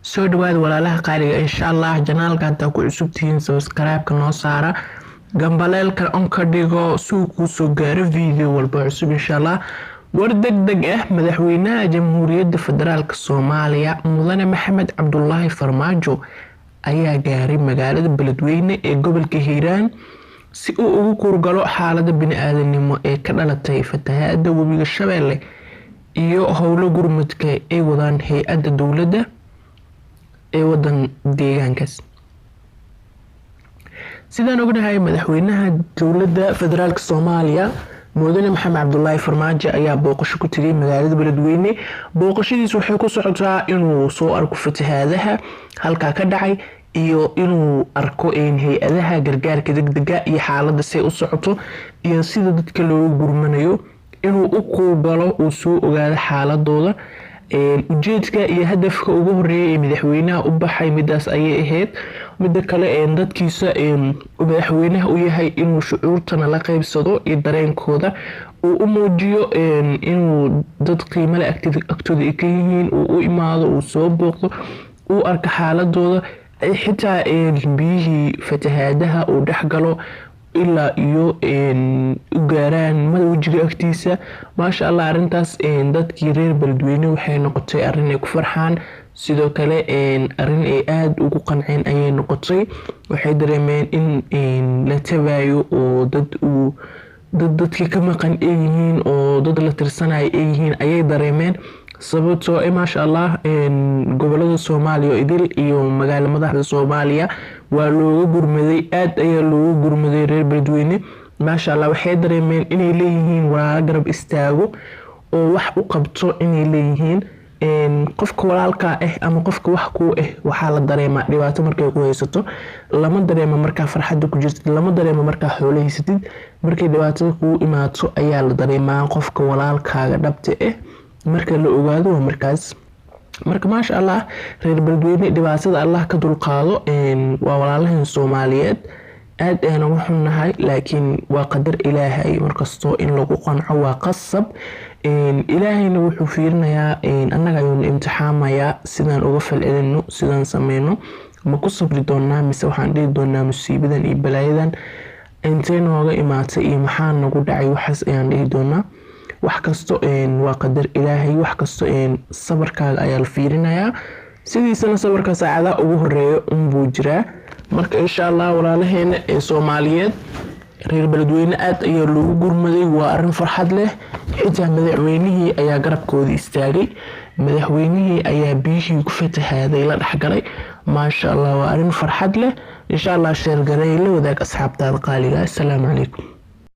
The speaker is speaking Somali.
Soo dhawaada, walaalaha qaaliga. Insha Allah, channelka haddaa ku cusubtihiin, subscribe-ka noo saara, gambaleelka on ka dhigo si uu kuu soo gaaro video walba cusub, insha Allah. War deg deg ah: Madaxweynaha Jamhuuriyadda Federaalka Soomaaliya, Mudane Maxamed Cabdulaahi Farmaajo, ayaa gaaray magaalada Beledweyne ee gobolka Hiiraan si uu ugu kuurgalo xaalada bini-aadanimo ee ka dhalatay fatahaada webiga Shabeelle iyo howlo gurmadka ay wadaan hay-adda dowladda ee wadan deegaankaas. Sidaan ognahay, madaxweynaha Dowladda Federaalka Soomaaliya, Mudane Maxamed Cabdulaahi Farmaajo, ayaa booqasho ku tegay magaalada Beledweyne. Booqashadiis waxay ku socotaa inuu soo arko fatahaadaha halkaa ka dhacay iyo inuu arko hay-adaha gargaarka degdega iyo xaaladda say u socoto iyo sida dadka loogu gurmanayo, inuu u kuugalo, uu soo ogaado xaaladooda. Ujeedka iyo hadafka ugu horeeya ee madaxweynaha u baxay midaas ayay ahayd. Mida kale, dadkiisa madaxweynaha u yahay inuu shucuurtana la qeybsado iyo dareenkooda uu u muujiyo inuu dad qiimale agtooda ay ka yihiin, uu u imaado, uu soo booqdo, uu arko xaaladooda, xitaa biyihii fatahaadaha uu dhex galo ilaa iyo u gaaraan wejiga agtiisa. Maasha Allah, arrintaas dadkii reer Beledweyne waxay noqotay arrin ay ku farxaan. Sidoo kale arrin ay aada ugu qanceen ayay noqotay. Waxay dareemeen in la tabayo oo dad uu dad dadkii ka maqan ay yihiin oo dad la tirsanayo ay yihiin ayay dareemeen, sababtoo maasha Allah, gobolada Soomaaliya idil iyo magaalo madaxda Soomaaliya waa looga gurmaday, aada ayaa looga gurmaday. Reer Beledweyne, maasha Allah, waxay dareemeen inay leeyihiin walaalo garab istaago oo wax u qabto inay leeyihiin. Qofka walaalkaa ah ama qofka wax kuu ah waxaa la dareemaa dhibaato markay ku haysato. Lama dareemo markaa farxadda ku jirtid, lama dareemo markaa xoolo haysatid. Markay dhibaatada kugu imaato ayaa la dareemaa qofka walaalkaaga dhabta ah. Marka la ogaado waa markaas. Marka maasha Allah, reer Beledweyne dhibaatada Allah ka dulqaado. Waa walaalahan Soomaaliyeed, aad ayaan uga xunnahay, laakiin waa qadar Ilaahay. Markastoo in lagu qanco waa qasab. Ilaahayna wuxuu fiirinayaa annaga, ayuuna imtixaamayaa sidaan uga falcelino, sidaan sameyno. Ma ku sabri doonaa mise waxaan dhihi doonaa musiibadan iyo balaayadan intee nooga imaatay iyo maxaa nagu dhacay? Waxaas ayaan dhihi doonaa. Wax kasto waa qadar Ilaahay. Wax kasto sabarkaaga ayaa la fiirinayaa. Sidiisana sabarka saacadaha ugu horeeya unbuu jiraa. Marka insha Allah, walaalaheena ee Soomaaliyeed, reer Beledweyne, aad ayaa loogu gurmaday. Waa arrin farxad leh. Xitaa madaxweynihii ayaa garabkooda istaagay, madaxweynihii ayaa biyihii ku fatahaaday la dhexgalay. Maasha Allah, waa arrin farxad leh. Insha Allah, share garey, la wadaag asxaabtaada qaaliga. Assalaamu calaykum.